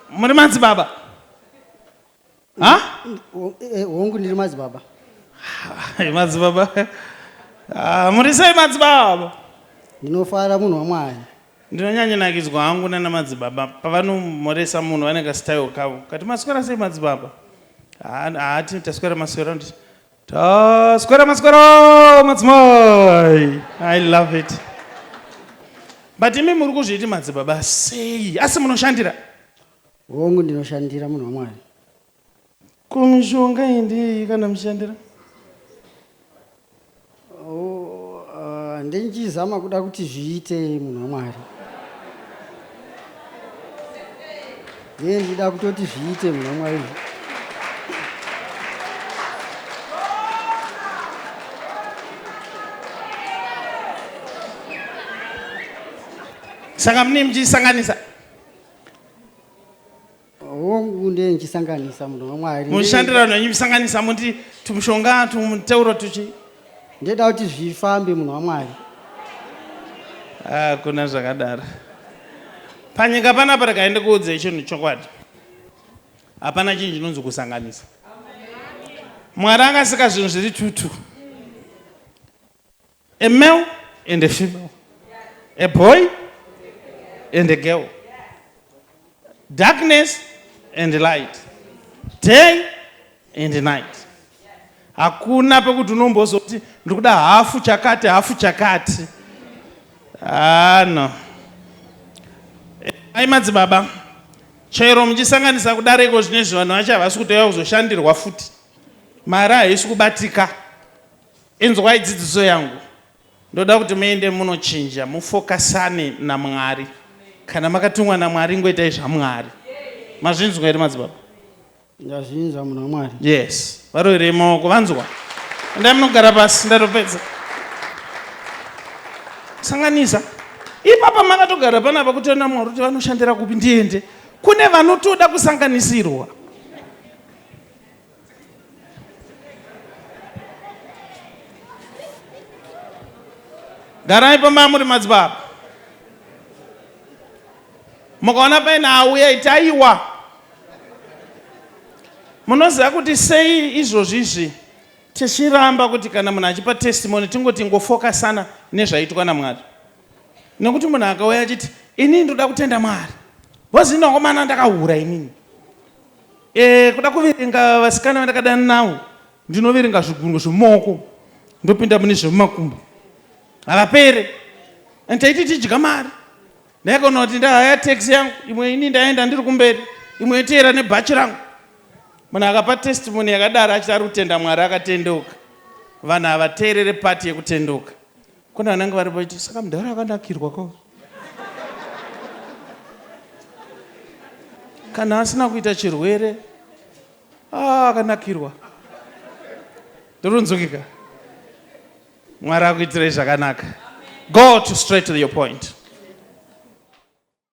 Muri madzibaba? Ha? Eh, hongu ndiri madzibaba. Madzibaba. Ah, muri sei madzibaba? Ndinofara munhu waMwari. Ndinonyanya nakidzwa hangu nana madzibaba pavanomhoresa munhu vanenge style kavo. Kati maswera sei madzibaba? Haati taswera maswera nditi taswera maswera madzimai. I love it. But imi muri kuzviiti madzibaba sei? Asi munoshandira? Hongu ndinoshandira munhu waMwari. Ko mishonga iyi ndeyei kana muchishandira? Oh, uh, ndinchizama kuda kuti zviite munhu waMwari. Ndiye ndida kutoti zviite munhu waMwari. Saka mune muchisanganisa? Hongu ndiye ndichisanganisa munhu waMwari. Mushandira vanhu venyu musanganisa muti tumushonga tumuteuro tuchi. Ndeda kuti zvifambe munhu waMwari. Ah, kuna zvakadaro. Panyika panapa regai ndikuudzei chinhu chokwadi. Hapana chinhu chinonzi kusanganisa. Mwari akasika zvinhu zviri tutu. A male and a female. A boy and a girl. Darkness and light. Day and night. Hakuna pekuti unombozoti ndikuda hafu chakati hafu chakati. Ah no. Ai madzibaba. Chero muchisanganisa kudareko zvinezvi vanhu vacho havasi kutouya kuzoshandirwa futi. Mari haisi kubatika. Inzwai dzidziso yangu. Ndoda kuti muende munochinja mufokasane naMwari. Kana makatumwa naMwari ingoitai zvaMwari. Mazvinzwa here madzibaba? Ndazvinzwa munhu waMwari. Yes. Varoverei maoko vanzwa. Endai munogara pasi ndatopedza. Sanganisa. Ipapa makatogara panapa kutenda Mwari kuti vanoshandira kupi ndiende. Kune vanotoda kusanganisirwa. Garai pamba muri madzibaba. Mukaona paine auya iti aiwa. Munoziva kuti sei izvozvi izvi tichiramba kuti kana munhu achipa testimony tingoti ngofokasana nezvaitwa naMwari. Nekuti munhu akauya achiti inini ndoda kutenda Mwari. Vozi vakomana ndakahura inini. E, kuda kuverenga vasikana vandakadana navo ndinoverenga zvigunwe zvemumaoko ndopinda mune zvemumakumbo havapere and taiti tidya mari ndaikona kuti ndahaya taxi yangu imwe ini ndaenda ndiri kumberi imwe yoteera nebhachi rangu munhu akapa testimony yakadaro achiti ari kutenda mwari akatendeuka vanhu havateerere pati yekutendeuka kune vanenge varipo vachiti saka mudhara akanakirwa ko kana asina kuita chirwere ah, akanakirwa ndorunzukika mwari akuitirei zvakanaka go to straight to your point.